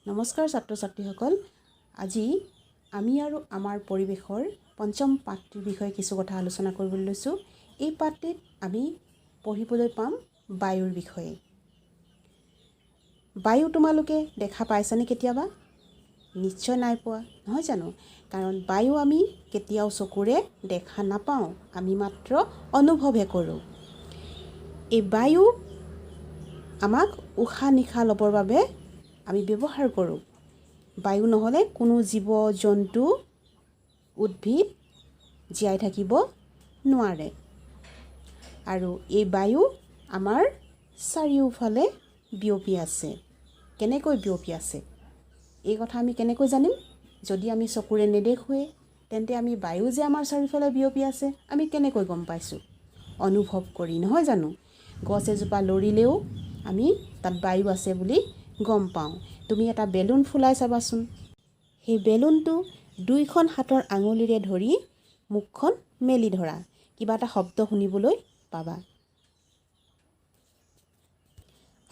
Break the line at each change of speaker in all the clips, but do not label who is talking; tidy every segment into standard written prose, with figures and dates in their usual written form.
নমস্কাৰ ছাত্ৰ ছাত্ৰীসকল, আজি আমি আৰু আমাৰ পৰিৱেশৰ পঞ্চম পাঠটিৰ বিষয়ে কিছু কথা আলোচনা কৰিবলৈ লৈছোঁ। এই পাঠটিত আমি পঢ়িবলৈ পাম বায়ুৰ বিষয়ে। বায়ু তোমালোকে দেখা পাইছানে কেতিয়াবা? নিশ্চয় নাই পোৱা, নহয় জানো? কাৰণ বায়ু আমি কেতিয়াও চকুৰে দেখা নাপাওঁ, আমি মাত্ৰ অনুভৱহে কৰোঁ। এই বায়ু আমাক উশাহ নিশাহ ল'বৰ বাবে আমি ব্যৱহাৰ কৰোঁ। বায়ু নহ'লে কোনো জীৱ জন্তু, উদ্ভিদ জীয়াই থাকিব নোৱাৰে। আৰু এই বায়ু আমাৰ চাৰিওফালে বিয়পি আছে। কেনেকৈ বিয়পি আছে, এই কথা আমি কেনেকৈ জানিম? যদি আমি চকুৰে নেদেখোঁৱেই, তেন্তে আমি বায়ু যে আমাৰ চাৰিওফালে বিয়পি আছে, আমি কেনেকৈ গম পাইছোঁ? অনুভৱ কৰি, নহয় জানো? গছ এজোপা লৰিলেও আমি তাত বায়ু আছে বুলি গম পাওঁ। তুমি এটা বেলুন ফুলাই চাবাচোন। সেই বেলুনটো দুইখন হাতৰ আঙুলিৰে ধৰি মুখখন মেলি ধৰা, কিবা এটা শব্দ শুনিবলৈ পাবা।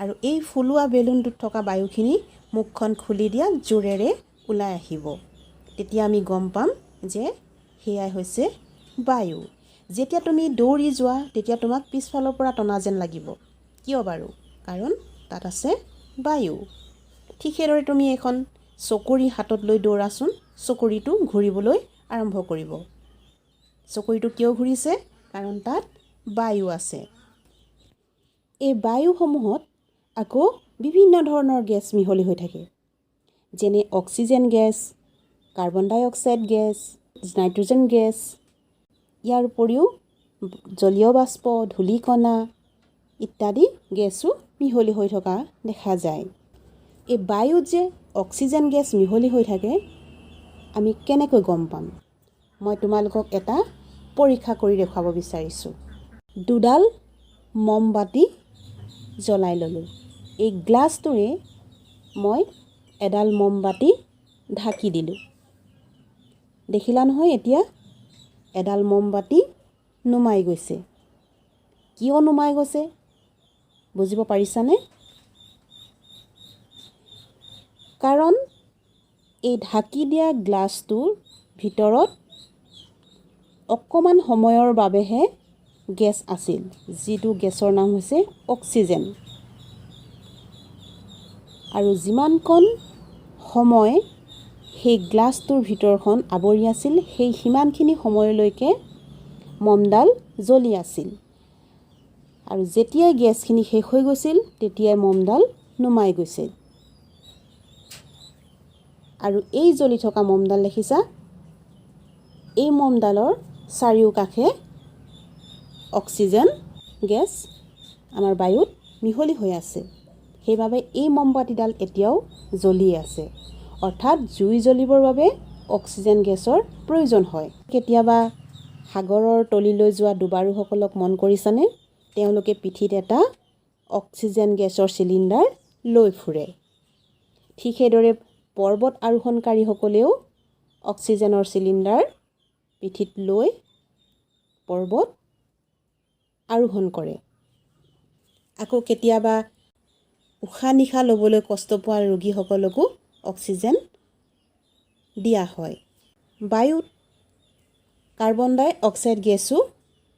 আৰু এই ফুলোৱা বেলুনটোত থকা বায়ুখিনি মুখখন খুলি দিয়া জোৰেৰে ওলাই আহিব। তেতিয়া আমি গম পাম যে সেয়াই হৈছে বায়ু। যেতিয়া তুমি দৌৰি যোৱা, তেতিয়া তোমাক পিছফালৰ পৰা টনা যেন লাগিব। কিয় বাৰু? কাৰণ তাত আছে বায়ু। ঠিক সেইদৰে তুমি এখন চকৰি হাতত লৈ দৌৰাচোন, চকৰিটো ঘূৰিবলৈ আৰম্ভ কৰিব। চকৰিটো কিয় ঘূৰিছে? কাৰণ তাত বায়ু আছে। এই বায়ুসমূহত আকৌ বিভিন্ন ধৰণৰ গেছ মিহলি হৈ থাকে, যেনে oxygen gas, carbon dioxide gas, nitrogen gas. ইয়াৰ উপৰিও জলীয় বাষ্প, ধূলিকণা ইত্যাদি গেছো মিহলি হৈ থকা দেখা যায়। এই বায়ুত যে অক্সিজেন গেছ মিহলি হৈ থাকে, আমি কেনেকৈ গম পাম? মই তোমালোকক এটা পৰীক্ষা কৰি দেখুৱাব বিচাৰিছোঁ। দুডাল মমবাতি জ্বলাই ল'লোঁ। এই গ্লাছটোৰে মই এডাল মমবাতি ঢাকি দিলোঁ। দেখিলা নহয়, এতিয়া এডাল মমবাতি নুমাই গৈছে। কিয় নুমাই গৈছে, বুজিব পাৰিছানে? কাৰণ এই ঢাকি দিয়া গ্লাছটোৰ ভিতৰত অকণমান সময়ৰ বাবেহে গেছ আছিল, যিটো গেছৰ নাম হৈছে অক্সিজেন। আৰু যিমানকণ সময় সেই গ্লাছটোৰ ভিতৰখন আৱৰি আছিল, সেই সিমানখিনি সময়লৈকে মমডাল জ্বলি আছিল। আৰু যেতিয়াই গেছখিনি শেষ হৈ গৈছিল, তেতিয়াই মমডাল নুমাই গৈছিল। আৰু এই জ্বলি থকা মমডাল দেখিছা, এই মমডালৰ চাৰিওকাষে অক্সিজেন গেছ আমাৰ বায়ুত মিহলি হৈ আছে। সেইবাবে এই মমবাতিডাল এতিয়াও জ্বলি আছে। অৰ্থাৎ জুই জ্বলিবৰ বাবে অক্সিজেন গেছৰ প্ৰয়োজন হয়। কেতিয়াবা সাগৰৰ তলিলৈ যোৱা ডুবাৰুসকলক মন কৰিছানে? তেওঁলোকে পিঠিত এটা অক্সিজেন গেছৰ চিলিণ্ডাৰ লৈ ফুৰে। ঠিক সেইদৰে পৰ্বত আৰোহণকাৰীসকলেও অক্সিজেনৰ চিলিণ্ডাৰ পিঠিত লৈ পৰ্বত আৰোহণ কৰে। আকৌ কেতিয়াবা উশাহ নিশাহ ল'বলৈ কষ্ট পোৱা ৰোগীসকলকো অক্সিজেন দিয়া হয়। বায়ুত কাৰ্বন ডাই অক্সাইড গেছো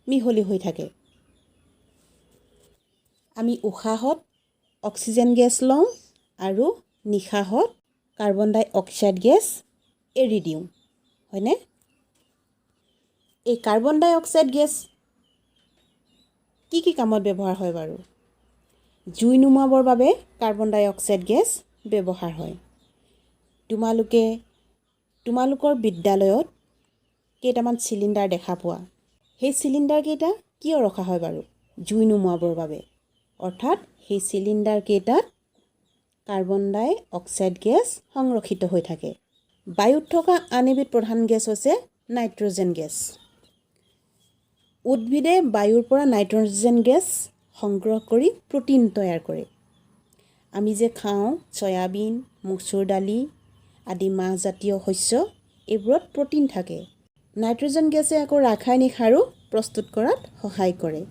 মিহলি হৈ থাকে। আমি উশাহত অক্সিজেন গেছ লওঁ আৰু নিশাহত কাৰ্বন ডাই অক্সাইড গেছ এৰি দিওঁ, হয়নে? এই কাৰ্বন ডাই অক্সাইড গেছ কি কি কামত ব্যৱহাৰ হয় বাৰু? জুই নুমুৱাবৰ বাবে কাৰ্বন ডাই অক্সাইড গেছ ব্যৱহাৰ হয়। তোমালোকে তোমালোকৰ বিদ্যালয়ত কেইটামান চিলিণ্ডাৰ দেখা পোৱা। সেই চিলিণ্ডাৰকেইটা কিয় ৰখা হয় বাৰু? জুই নুমুৱাবৰ বাবে। অৰ্থাৎ সেই চিলিণ্ডাৰকেইটাত কাৰ্বন ডাই অক্সাইড গেছ সংৰক্ষিত হৈ থাকে। বায়ুত থকা আন এবিধ প্ৰধান গেছ হৈছে নাইট্ৰজেন গেছ। উদ্ভিদে বায়ুৰ পৰা নাইট্ৰজেন গেছ সংগ্ৰহ কৰি প্ৰ'টিন তৈয়াৰ কৰে। আমি যে খাওঁ চয়াবিন, মচুৰ দালি আদি মাহজাতীয় শস্য, এইবোৰত প্ৰ'টিন থাকে। নাইট্ৰজেন গেছে আকৌ ৰাসায়নিক সাৰো প্ৰস্তুত কৰাত সহায় কৰে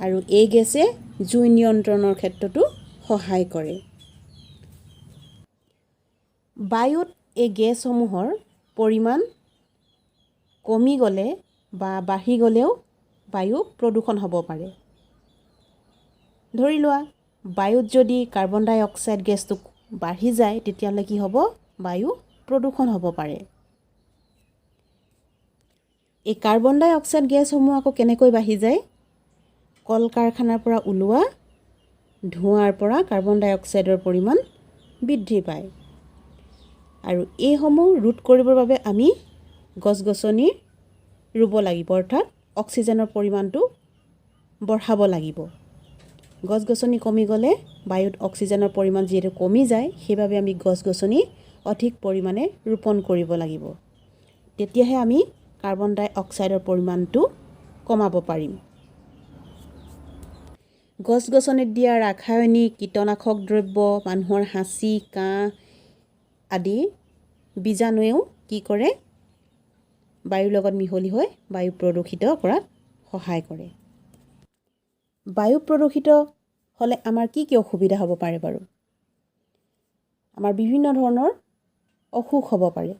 আৰু এই গেছে জুই নিয়ন্ত্ৰণৰ ক্ষেত্ৰতো সহায় কৰে। বায়ুত এই গেছসমূহৰ পৰিমাণ কমি গ'লে বা বাঢ়ি গ'লেও বায়ু প্ৰদূষণ হ'ব পাৰে। ধৰি লোৱা, বায়ুত যদি কাৰ্বন ডাই অক্সাইড গেছটো বাঢ়ি যায়, তেতিয়াহ'লে কি হ'ব? বায়ু প্ৰদূষণ হ'ব পাৰে। এই কাৰ্বন ডাই অক্সাইড গেছসমূহ আকৌ কেনেকৈ বাঢ়ি যায়? কল কাৰখানাৰ পৰা ওলোৱা ধোঁৱাৰ পৰা কাৰ্বন ডাই অক্সাইডৰ পৰিমাণ বৃদ্ধি পায় আৰু এইসমূহ ৰোধ কৰিবৰ বাবে আমি গছ গছনি ৰুব লাগিব, অৰ্থাৎ অক্সিজেনৰ পৰিমাণটো বঢ়াব লাগিব। গছ গছনি কমি গ'লে বায়ুত অক্সিজেনৰ পৰিমাণ যিহেতু কমি যায়, সেইবাবে আমি গছ গছনি অধিক পৰিমাণে ৰোপণ কৰিব লাগিব। তেতিয়াহে আমি কাৰ্বন ডাই অক্সাইডৰ পৰিমাণটো কমাব পাৰিম। গছ গছনিত দিয়া ৰাসায়নিক কীটনাশক দ্ৰব্য, মানুহৰ হাঁচি, কাহ আদি বীজাণুৱেও কি কৰে? বায়ুৰ লগত মিহলি হৈ বায়ু প্ৰদূষিত কৰাত সহায় কৰে। বায়ু প্ৰদূষিত হ'লে আমাৰ কি কি অসুবিধা হ'ব পাৰে বাৰু? আমাৰ বিভিন্ন ধৰণৰ অসুখ হ'ব পাৰে।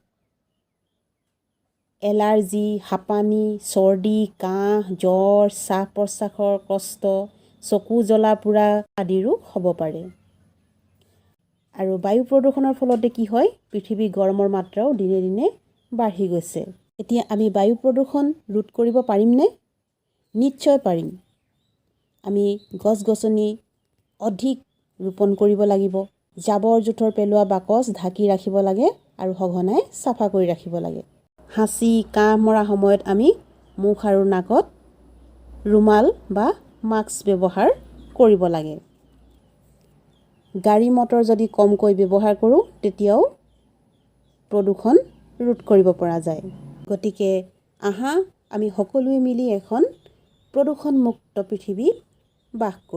এলাৰ্জি, হাঁপানি, চৰ্দি, কাহ, জ্বৰ, শ্বাস প্ৰশ্বাসৰ কষ্ট, চকু জ্বলা পোৰা আদি ৰোগ হ'ব পাৰে। আৰু বায়ু প্ৰদূষণৰ ফলতে কি হয়? পৃথিৱীৰ গৰমৰ মাত্ৰাও দিনে দিনে বাঢ়ি গৈছে। এতিয়া আমি বায়ু প্ৰদূষণ ৰোধ কৰিব পাৰিমনে? নিশ্চয় পাৰিম। আমি গছ গছনি অধিক ৰোপণ কৰিব লাগিব। জাবৰ জোঁথৰ পেলোৱা বাকচ ঢাকি ৰাখিব লাগে আৰু সঘনাই চাফা কৰি ৰাখিব লাগে। হাঁচি কাহ মৰা সময়ত আমি মুখ আৰু নাকত ৰুমাল বা মাস্ক ব্যৱহাৰ কৰিব লাগে। গাড়ী মটৰ যদি কমকৈ ব্যৱহাৰ কৰোঁ, তেতিয়াও প্ৰদূষণ ৰোধ কৰিব পৰা যায়। গতিকে আহা, আমি সকলোৱে মিলি এখন প্ৰদূষণমুক্ত পৃথিৱীত বাস কৰোঁ।